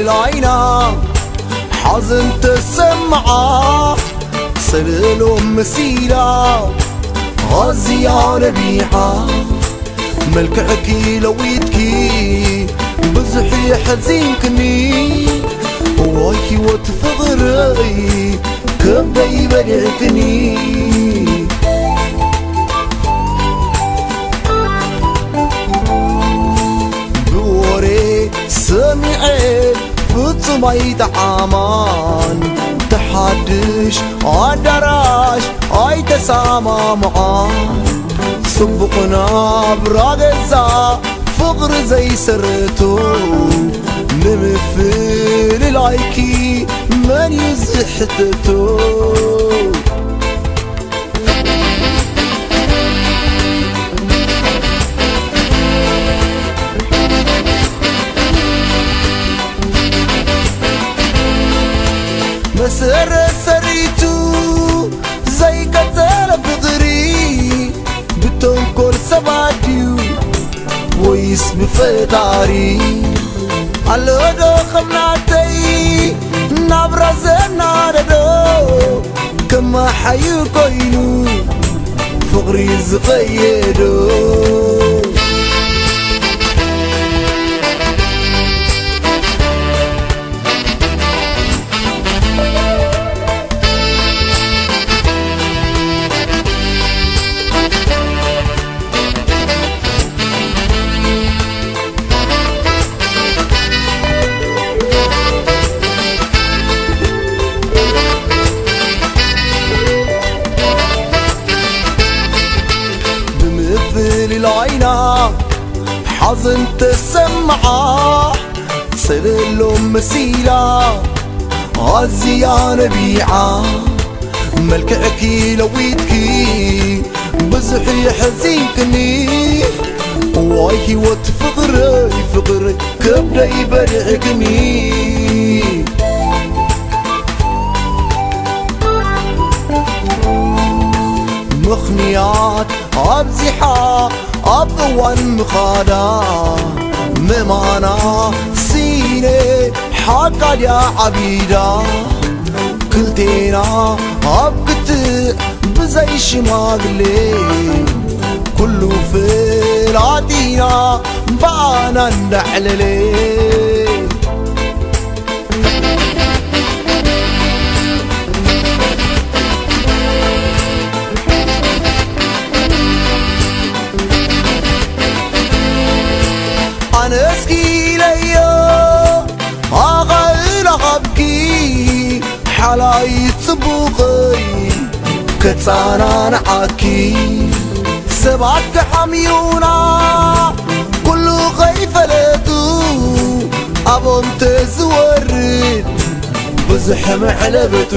ላይና ሓዘን ተሰምዓ፣ ሰለሎም መሲላ ኣዝያ ነቢዓ፣ መልክዕኪ ለዊጥኪ ብዙሕ የሕዚንክኒ። እዋይ ህይወት ፍቕረይ ከብደይ በሊዕክኒ። ብወሬ ሰሚዐ ፍጹም ኣይጠዓማን፣ ተሓድሽ ኣዳራሽ ኣይተሰማምዓን። ጽቡቕ ናብራ ገዛ ፍቕሪ ዘይሰርቶ፣ ንምፍልላይኪ መን እዩ ዝሕተቶ? መሰረት ሰሪቱ ዘይቀጸለ ፍቕሪ ብተንኮል ሰባት ድዩ ወይስ ብፈጣሪ? ኣሎ ዶ ከም ናተይ ናብራ ዘናደዶ፣ ከመሓዩ ኮይኑ ፍቕሪ ዝቐየዶ? ብምፍልላይና ሓዘን ተሰምዓ፣ ሰለሎም መሲላ ኣዝያ ነቢዓ፣ መልክዕኪ ለዊጥኪ ብዙሕ የሕዚንክኒ። ዋይ ህይወት ፍቕረይ ፍቕረይ ከብደይ በሊዕክኒ። ምኽንያት ኣብዚሓ ኣብ እዋን ምኻዳ ምእማና ሲነ ሓቃ ድያ ዓቢዳ? ክልቴና ኣብ ክትዕ ብዘይ ሽማግሌ ኩሉ ፍላጢና ብኣና እንዳዕለሌ። ኣነስኪለዮ ኣኻእል ኣኻብኪ ሓላይ ጽቡቐይ ከጻናንዓኪ። ሰባት ክሓምዩና ኩሉ ከይፈለጡ፣ ኣቦም ተዝወርድ ብዙሕ መዕለበቱ።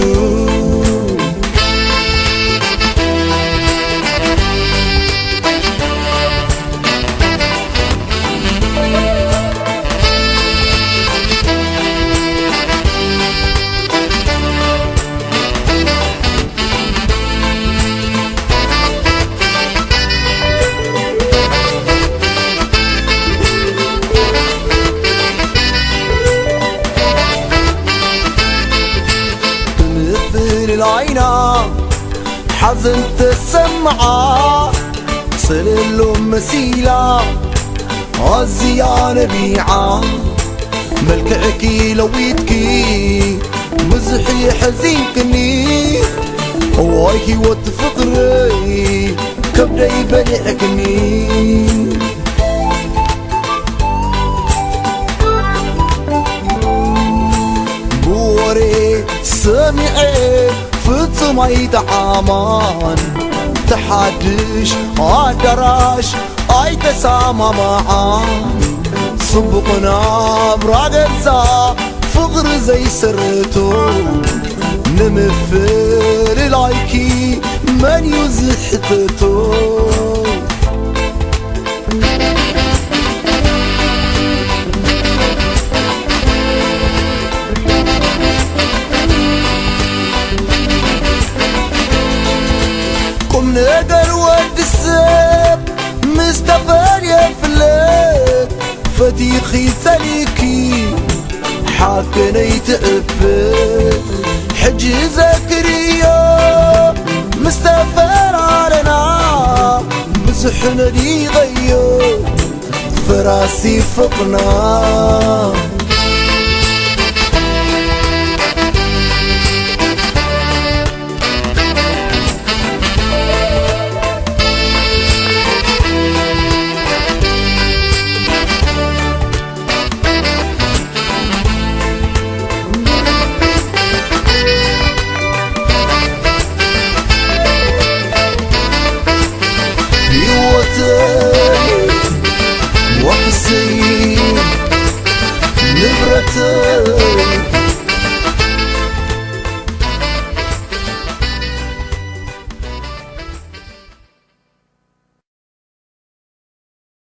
ብምፍልላይና ሓዘን ተሰምዓ፣ ጽልሎ መሲላ ኣዝያ ነቢዓ፣ መልክዕኪ ለዊጥኪ ብዙሕ የሕዚንክኒ። እዋይ ህይወት ፍቕረይ ከብደይ በሊዕክኒ። ብወሬ ሰሚዐ ፍጹም ኣይጠዓማን፣ ተሓድሽ ኣዳራሽ ኣይተሰማማዓን። ጽቡቕ ናብራ ገዛ ፍቕሪ ዘይሰርቶ፣ ንምፍልላይኪ መን እዩ ዝሕተቶ? ቁም ነገር ወዲ ሰብ ምስ ተፈልየ ፍለጥ፣ ፈቲኺ ጸሊእኪ ሓቂ ትዕብት ሕጂ ዘክርዮ ምስ ተፈላለና ብዙሕ ነዲቐዮ ፍራሲ ፍቕና። ህይወተይ ዋሕሰይ ንብረተይ